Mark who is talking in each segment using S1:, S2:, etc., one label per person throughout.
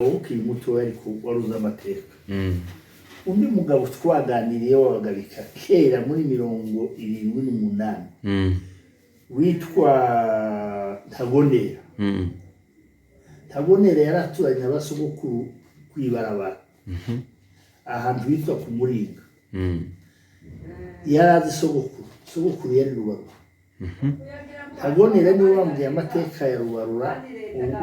S1: Wowe ukiri mutoya ariko wari uzi amateka. Undi mugabo twaganiriye w'Abagabika kera muri 78 witwa Ntagonera. Ntagonera yari aturanye na basogokuru kw'ibarabara ahantu hitwa ku Muringa. Yari azi sogokuru, sogokuru yari Rubarura. Ntagonera niwe wambwiye amateka ya Rubarura,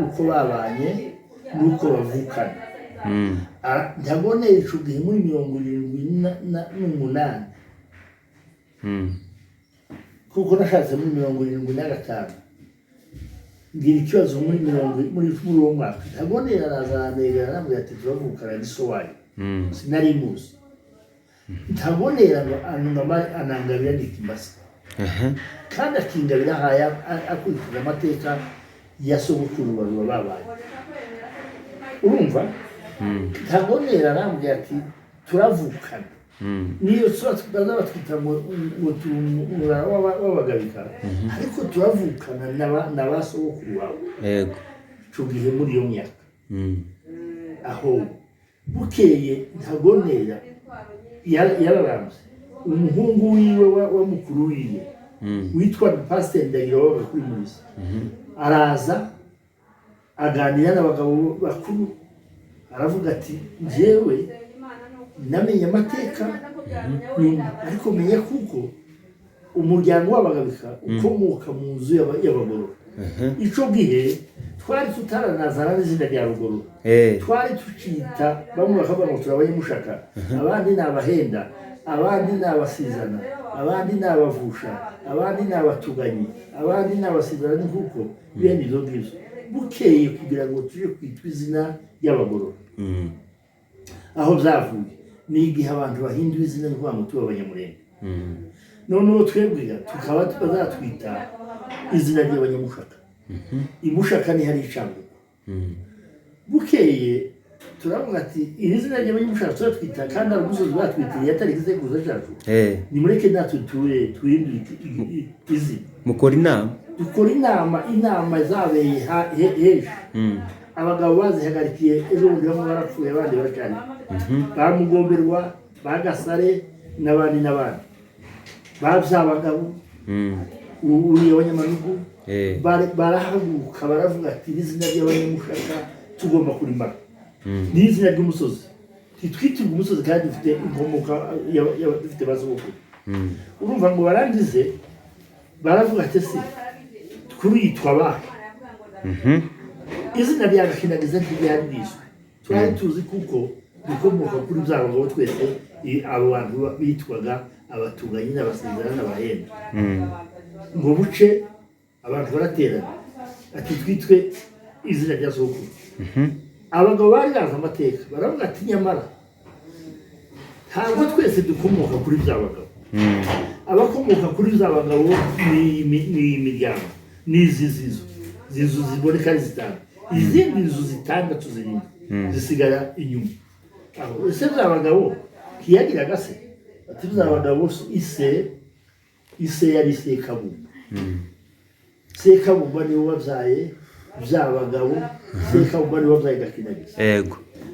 S1: uko babanye n'uko bavukana. Ntagonera ico gihe muri 78, kuko nashatse muri 75, ngira ikibazo muri mirongo muri uwo mwaka. Ntagonera araza aranegera, arambwira ati: "Turavukana, ni so wanyu." Sinari muzi. Ntagonera ngo anangabira n'ikimasa kandi akingabira ahaya akurikije amateka ya sogokuru Barura babaye. Urumva, Ntagonera arambwira ati: "Turavukana." Niyo baza batwita ngo turi umurara w'Abagabika, ariko turavukana na ba sogokuru wawe. Ico gihe muri iyo myaka aho bukeye, Ntagonera yararambye. Umuhungu wiwe wa mukuru wiwe witwa Pasiteri Ndahiro wabaga kuri Murisa araza aganira n'abagabo bakuru, aravuga ati: "Njyewe namenye amateka nyuma, ariko menya kuko umuryango w'Abagabika ukomoka mu nzu y'Abagorora." Ico gihe twari tutaranazana n'izina rya Rugorora. Twari tucita, bamwe bakavuga ngo turi Abanyamushaka, abandi ni Abahenda, abandi ni Abasizana, abandi ni Abavusha, abandi ni Abatuganyi, abandi ni Abasizana, ni kuko bene ibyo ngibyo. Bukeye kugira ngo tuje kwitwa izina ry'Abagorora, aho byavuye ni igihe abantu bahindura izina, ni ukuvuga ngo tuba Abanyamurenge. Noneho twebwe tukaba bazatwita izina ry'Abanyamushaka. Imushaka ni hari Icangugu. Bukeye turavuga ati: "Iri zina ry'Abanyamushaka turatwita kandi hari umusozi batwitiriye atari igisekuruza cyacu. Nimureke natwe ture tuhindure izina."
S2: Mukora inama.
S1: Dukora inama, inama zabeye henshi. Abagabo bazihagarikiye ejo bundi, bamwe barapfuye, abandi baracyari, ba Mugomberwa, ba Gasare n'abandi n'abandi, ba Byabagabo, uriya Wanyamanugu. Barahaguruka baravuga ati: "Iri zina ry'Abanyamushaka tugomba kurimara. Ni izina ry'umusozi, ntitwitirwe umusozi kandi dufite inkomoka dufite ba sogokuru." Urumva ngo barangize baravuga ati: "Ese turitwa abahe?" Izina rya Gakinagiza ntiryari rizwi, twari tuzi kuko dukomoka kuri bya bagabo twese, abo bantu bitwaga Abatuganyi n'Abasezera n'Abahenda. Ngo buce abantu baraterana ati: "Twitwe izina rya sogokuru." Abagabo bari bazi amateka baravuga ati: "Nyamara ntabwo twese dukomoka kuri bya bagabo. Abakomoka kuri bya bagabo ni iyi miryango, ni izi zizu zizu ziboneka ari zitanu, izindi nzu zitandatu zirindwi zisigara inyuma aho. Ese bya bagabo ntiyagiraga se?" Ati: "Bya bagabo ise yari Sekabumba. Sekabumba niwe wabyaye bya bagabo, Sekabumba niwe wabyaye Gakinagiza."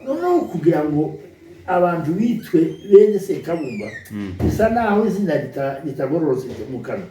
S1: Noneho kugira ngo abantu bitwe bene Sekabumba bisa naho izina ritagororotse mu kanwa,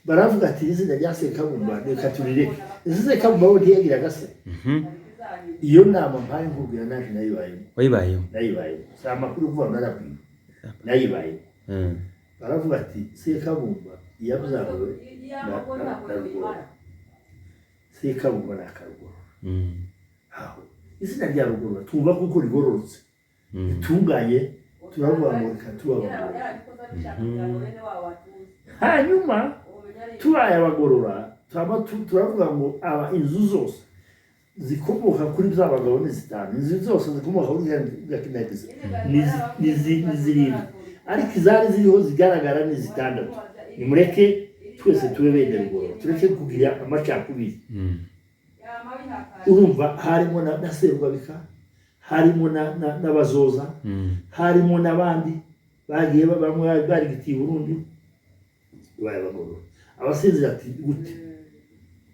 S1: baravuga ati: "Izina rya Sekabumba reka turireke. Ese Sekabumba we ntiyagiraga se?" Iyo nama mpaye nkubwira naje nayibayemo.
S2: Wayibayeho?
S1: Nayibayemo, si amakuru kuvuga ngo narabwiwe, nayibayemo. Baravuga ati: "Sekabumba yabyawe na Rugorora, Sekabumba ni Akarugorora." Aho izina rya Rugorora twumva kuko rigororotse, ritunganye, turavuga ngo reka tuba Abagorora. Hanyuma tubaye Abagorora, turavuga ngo aba inzu zose zikomoka kuri bya bagabo ni zitanu, inzu zose zikomoka kuri Gakinagiza ni zirindwi, ariko izari ziriho zigaragara ni zitandatu. Nimureke twese tube bene Rugorora, tureke kugira amacakubiri. Urumva harimo na Serwabika, harimo n'Abazoza, harimo n'abandi bagiye bamwe barigitiye i Burundi, babaye Abagorora. Abasinzira ati: "Gute?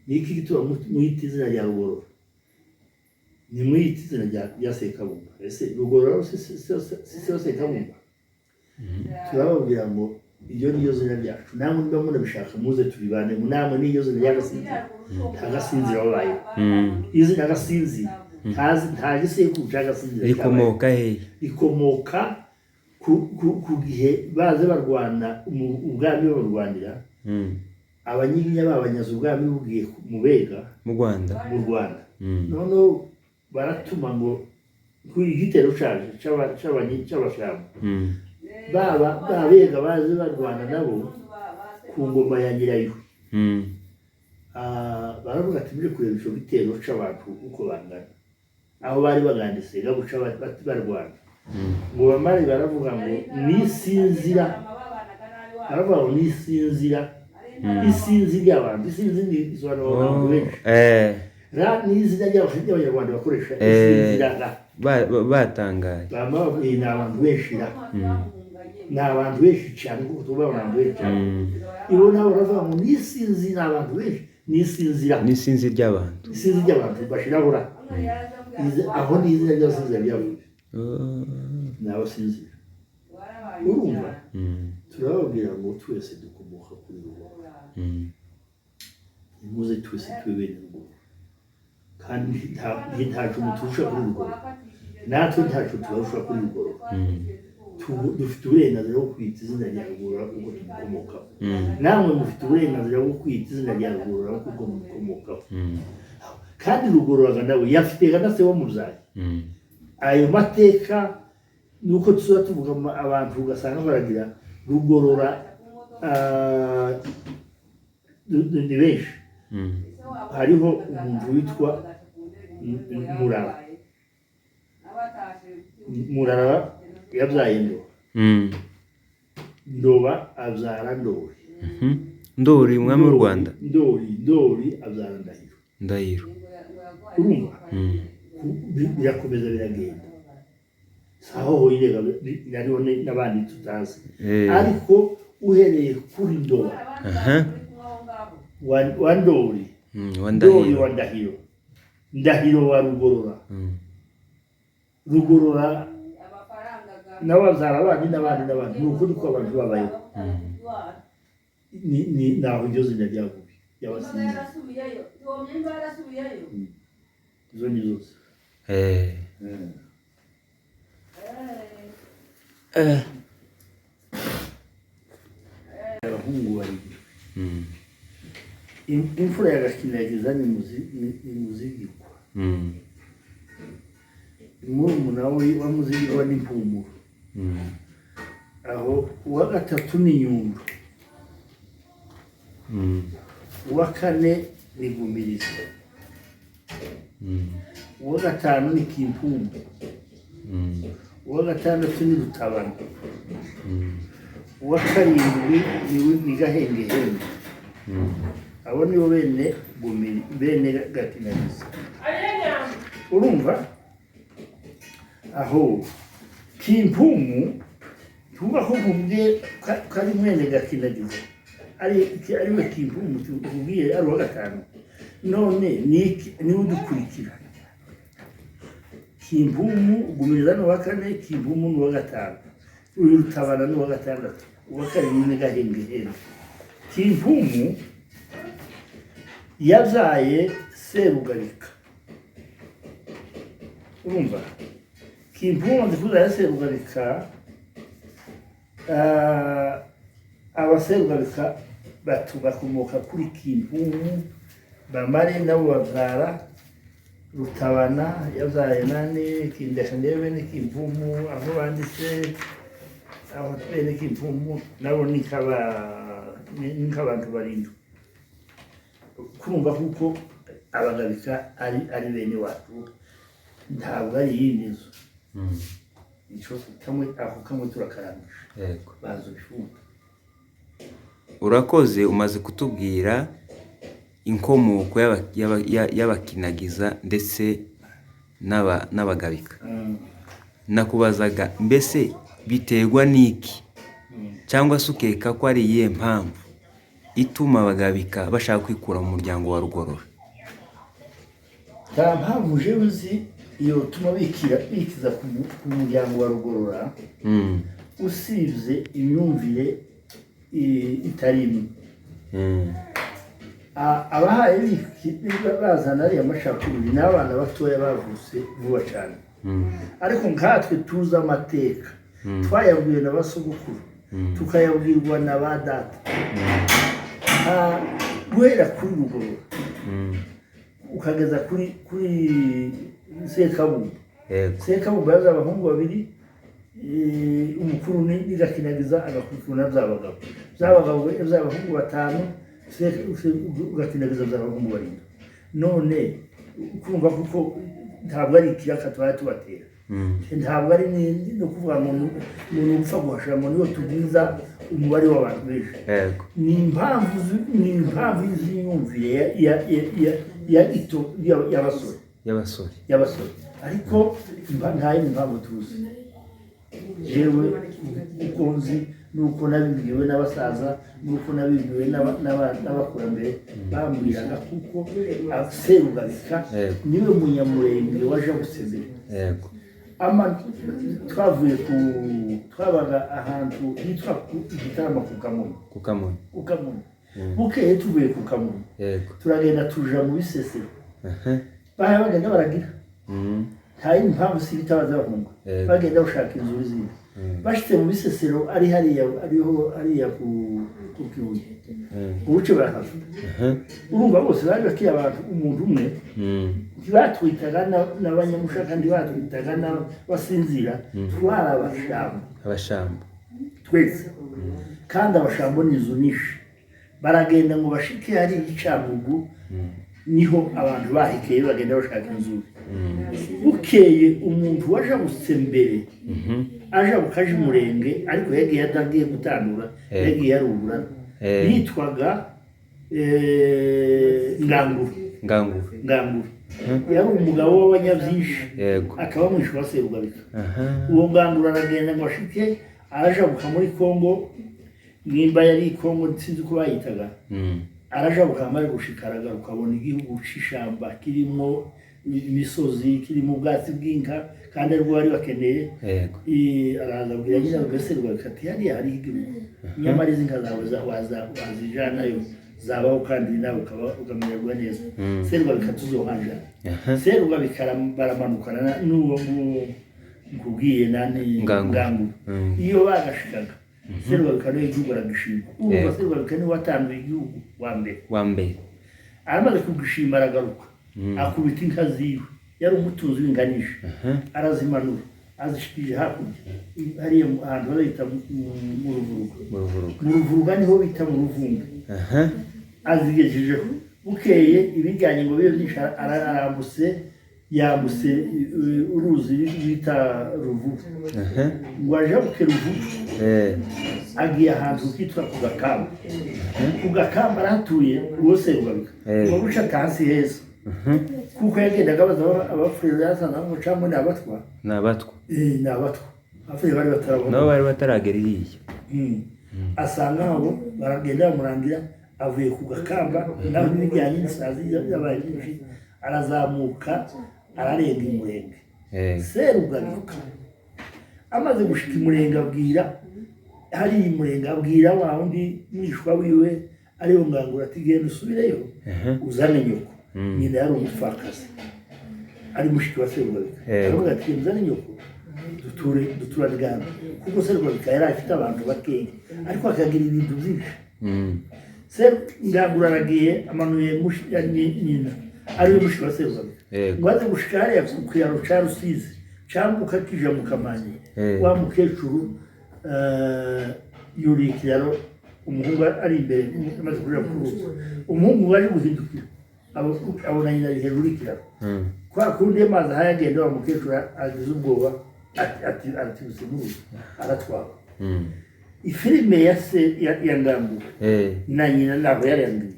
S1: Ni iki gituma mwita izina rya Rugorora?" Nimwiyite izina rya Sekabumba. Ese Rugorora si se wa Sekabumba? Turababwira ngo iryo niyo zina ryacu, namwe niba munabishaka muze turibane, namwe niyo zina ry'Agasinzira. Nta Gasinzira wabayeho. Izina Gasinzira nta gisekuru cya Gasinzira cyabayeho.
S2: Rikomoka hehe?
S1: Rikomoka ku gihe baze barwana ubwami, babarwanira. Abanyiginya babanyaze ubwami bugiye mu Bega.
S2: Mu Rwanda.
S1: Mu Rwanda. Noneho baratuma ngo ku igitero caje c'Abashambo. Baba babega baze barwana nabo ku ngoma ya Nyirayuhi. Baravuga ati: "Muje kureba ico gitero c'abantu uko bangana." Aho bari baganditse gabuca barwana. Ngo bamare baravuga ngo nisinzira, baravuga ngo nisinzira, isinzi ry'abantu. Isinzi ni isobanura abantu benshi. Ra ni izina ry'Abanyarwanda bakoresha. Isinzira ra.
S2: Batangaye.
S1: Bama bavuga ni abantu benshi, ra ni abantu benshi cyane, kuko tuba abantu benshi cyane. Ibo nabo baravuga ngo nisinzi, ni abantu benshi, nisinzira.
S2: N'isinzi ry'abantu.
S1: Isinzi ry'abantu bashiraho ra. Aho ni izina ry'abasinzira ryavuye. Ni abasinzira, urumva? Turababwira ngo twese dukomoka kuri Rugorora. Nimuze twese tube bene Rugorora, kandi ntaco muturusha kuri Rugorora, natwe ntaco tubarusha kuri Rugorora. Dufite uburenganzira bwo kwita izina rya Rugorora kuko tumukomokaho. Namwe mufite uburenganzira bwo kwita izina rya Rugorora kuko mumukomokaho. Kandi Rugorora nawe yafite na se wamubyaye. Ayo mateka ni uko tuba tuvuga abantu ugasanga baragira Rugorora, ni benshi. Hariho umuntu witwa Murara. Murara yabyaye Ndoba. Ndoba abyara Ndori.
S2: Ndori umwami w'u Rwanda.
S1: Ndori abyara Ndahiro.
S2: Ndahiro.
S1: Urumva? Birakomeza biragenda, si aho honyine, hariho n'abandi tutazi. Ariko uhereye kuri Ndoba wa Ndori,
S2: wa
S1: Ndori
S2: Ndahiro.
S1: wa Ndahiro, Ndahiro wa Rugorora. Rugorora nawe abyara abandi n'abandi n'abandi. Ni ukuri ko abantu babayeho. Ni naho iryo zina ryavuye ry'abasinzi, izo ni zose. Abahungu babiri. Imfura ya Gakinagiza ni Muzigirwa. Murumuna we wa Muzigirwa ni Mpumuro. Aho uwa gatatu ni Nyundo. Uwa kane ni Gumiriza. Uwa gatanu ni Kimpumbu. Uwa gatandatu ni Rutabana. Uwa karindwi ni Gahengehembe. Abo nibo bene Gumiri, bene Gakinagiza, urumva? Aho Kimpumu tuvuga ko nkubwiye ko ari mwene Gakinagiza, ari we Kimpumu tukubwiye, ari uwa gatanu. None niwe udukurikira. Kimpumu, Gumiriza ni uwa kane, Kimpumu ni uwa gatanu, uyu Rutabana ni uwa gatandatu, uwa karindwi ni Gahengehembe. Kimpumu yabyaye Serugarika, urumva? Kimpumu amaze kubyara Serugarika, abaserugarika bakomoka kuri Kimpumu. Bamare nabo babyara Rutabana, yabyaye nani? Kindesha ndebe bene Kimpumu aho banditse. Aho bene Kimpumu nabo ni nk'abantu barindwi. Kurumva kuko Abagabika ari bene wacu, ntabwo ari iyindi nzu. Ico kamwe, ako kamwe turakarangije. Banza ubifunge.
S2: Urakoze, umaze kutubwira inkomoko y'Abakinagiza ndetse n'Abagabika. Nakubazaga mbese biterwa n'iki, cyangwa se ukeka ko ari iyihe mpamvu ituma Abagabika bashaka kwikura mu muryango wa Rugorora?
S1: Nta mpamvu jewe nzi. Iyo tuma bikiza ku muryango wa Rugorora, usibye imyumvire itari imwe. Abahaye bazana ariya macakubiri ni abana batoya bavutse vuba cyane, ariko nkatwe tuzi amateka, twayabwiwe na basogokuru, tukayabwirwa na ba data. Guhera kuri Rugorora ukageza kuri Sekabumba. Sekabumba yazaye abahungu babiri, umukuru ni Gakinagiza, agakurikirwa na Byabagabo. Byabagabo yazaye abahungu batanu, Gakinagiza abyara abahungu barindwi. None kumva kuko ntabwo ari ikiraka twari tubatera, ntabwo ari no kuvuga ngo ni ugupfa guhashira ngo niyo tugwiza umubare w'abantu benshi. Ni impamvu z'imyumvire ya ito y'abasore.
S2: Y'abasore.
S1: Y'abasore, ariko nta yindi mpamvu tuzi. Jewe uko nzi nuko nabibwiwe n'abasaza, nuko nabibwiwe n'abakurambere bambwiraga, kuko Serugabika niwe munyamurenge waje mbere. Ama twavuye ku twabaga ahantu hitwa ku Igitarama ku Kamonyi.
S2: Ku Kamonyi.
S1: Ku Kamonyi. Bukeye tuvuye ku Kamonyi, turagenda tuja mu Bisesero. Bahaye bagenda baragira, nta yindi mpamvu, si ibitabaza bahunga. Bagenda bashaka inzu zindi. Bashitse mu Bisesero, ari hariya, ariho hariya ku Kibuye, ubuce barahava. Urumva bose bari bakiri abantu umuntu umwe. Ntibatwitaga n'abanyamushaka, ntibatwitaga n'abasinzira, twari Abashambo.
S2: Abashambo.
S1: Twese. Kandi Abashambo ni inzu nyinshi. Baragenda ngo bashike hari Icamugu, niho abantu bahekeye bagenda bashaka inzu. Bukeye umuntu wajabutse mbere, ajabuka aje Umurenge, ariko yagiye adagiye gutandura, yagiye arubura, yitwaga Nganguru.
S2: Nganguru.
S1: Nganguru yari umugabo w'abanyabyinshi, akaba mwishu wa Serugabika. Uwo Nganguru aragenda ngo ashike, arajabuka muri Kongo, nimba yari Kongo sinzi uko bayitaga. Arajabuka, amaze gushika aragaruka, abona igihugu c'ishamba kirimo imisozi, kirimo ubwatsi bw'inka, kandi aribwo bari bakeneye. Araza abwira nyina ngo Serugabika ati: "Hariya hariho igihugu, nyamara izi nka zawe wazijanayo zabaho, kandi nawe ukaba ukamererwa neza." Serugabika tuzohanjana. Serugabika baramanukana n'uwo nguwo nkubwiye nani.
S2: Nganguru.
S1: Nganguru. Iyo bagashikaga, Serugabika niwe igihugu aragishima. Urumva, Serugabika niwe watanduye igihugu wa mbere.
S2: Wa mbere.
S1: Aramaze kugishima aragaruka, akubita inka ziwe, yari umutunzi w'inganisha, arazimanura azishikije hakurya hariya ahantu bazita mu Ruvuruga.
S2: Mu Ruvuruga.
S1: Mu Ruvuruga niho bita mu Ruvumbi. Azigejejeho, bukeye ibijyanye ngo bibe byinshi, arambutse, yambutse uruzi bita Ruvubu, ngo ajabuke Ruvubu, agiye ahantu hitwa ku Gakamba. Ku Gakamba arahatuye uwo Serugabika. Ngo buca atasi heza, kuko yagendaga abaza Abafurero, yasanze ngo cyangwa ni Abatwa.
S2: Ni Abatwa.
S1: Ni Abatwa, Abafurero bari batarabona.
S2: Nabo bari bataragera iriya.
S1: Asanga abo baragenda bamurangira. Avuye ku Gakamba naho n'ibijyanye n'isazi yabaye byinshi, arazamuka ararenga Imurenge. Serugabika amaze gushika Imurenge, abwira hari Imurenge, abwira wa wundi mwishwa wiwe ariwo Ngangura ati: "Genda usubireyo, uzane nyoko." Nyina yari umupfakazi, ari mushiki wa Serugabika. Aravuga ati: "Genda uzane nyoko duture, duturane gahanda," kuko Serugabika yari afite abantu bakeya ariko akagira ibintu byinshi. Ngangura aragiye, amanuye nyina ariwe mushiki wa Serugabika. Ngo aze gushika hariya ku kiraro ca Rusizi cambuka kija mu Kamanyi, wa mukecuru yuriye ikiraro, umuhungu ari imbere amaze kurira ku ruzi. Umuhungu waje guhindukira abona nyina ari hejuru y'ikiraro. Kwa kundi amazi aho ayagenda, wa mukecuru agize ubwoba, ati mu ruzi, aratwara. Ifilime ya se ya Ngangura na nyina ntabwo yarangiye.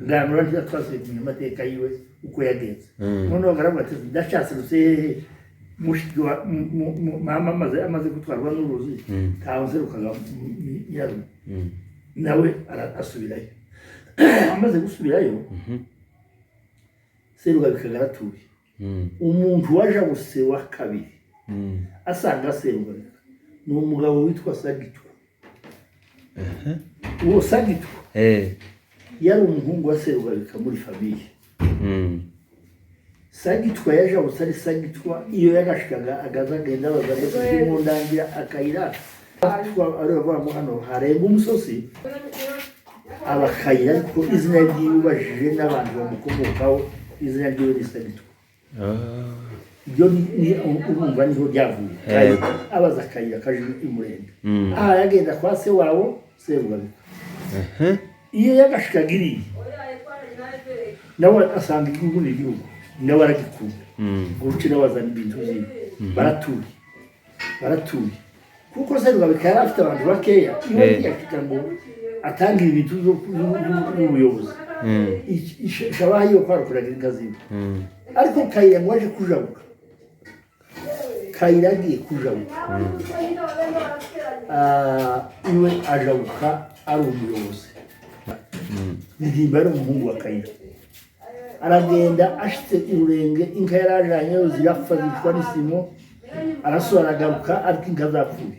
S1: Ngangura ntiyatwasuye kumenya amateka yiwe uko yagenze. Noneho baravuga ati: "Ndashatse hehe mushiki wa mama amaze gutwarwa n'uruzi?" Ntawe nserukaga nyirarume. Nawe asubirayo. Amaze gusubirayo, Serugabika aratuye. Umuntu wajabutse wa kabiri asanga Serugabika ni umugabo witwa Sagitwa. Uwo Sagitwa yari umuhungu wa Serugabika muri famille. Sagitwa yajabutse ari Sagitwa. Iyo yagashikaga agaza agenda abaza ngo mu ndangira akayira. Ariyo mo hano harenga umusozi aba Kayira, ariko izina ryiwe ubajije n'abantu bamukomokaho, izina ryiwe ni Sagitwa. Ibyo urumva niho ryavuye. Kayira, abaza akayira kaje i Murenge. Aha yagenda kwa se wabo Serugabika. Iyo yagashikaga iriya nawe asanga igihugu ni igihugu, nawe aragikunda. Gutyo nawe azana ibintu byiwe, baratuye, baratuye, kuko Serugabika yari afite abantu bakeya. Iwe ntiyashika ngo atange ibintu by'ubuyobozi. Shabaha yo kwarukuraga inka ziwe. Ariko Kayira ngo aje kujabuka, Kayira agiye kujabuka, iwe ajabuka ari umuyobozi. Ndimba ari umuhungu wa Kayira, aragenda ashitse i Rurenge, inka yari ajanyeyo zirapfa, zicwa n'isimo. Arasubira aragaruka, ariko inka zapfuye.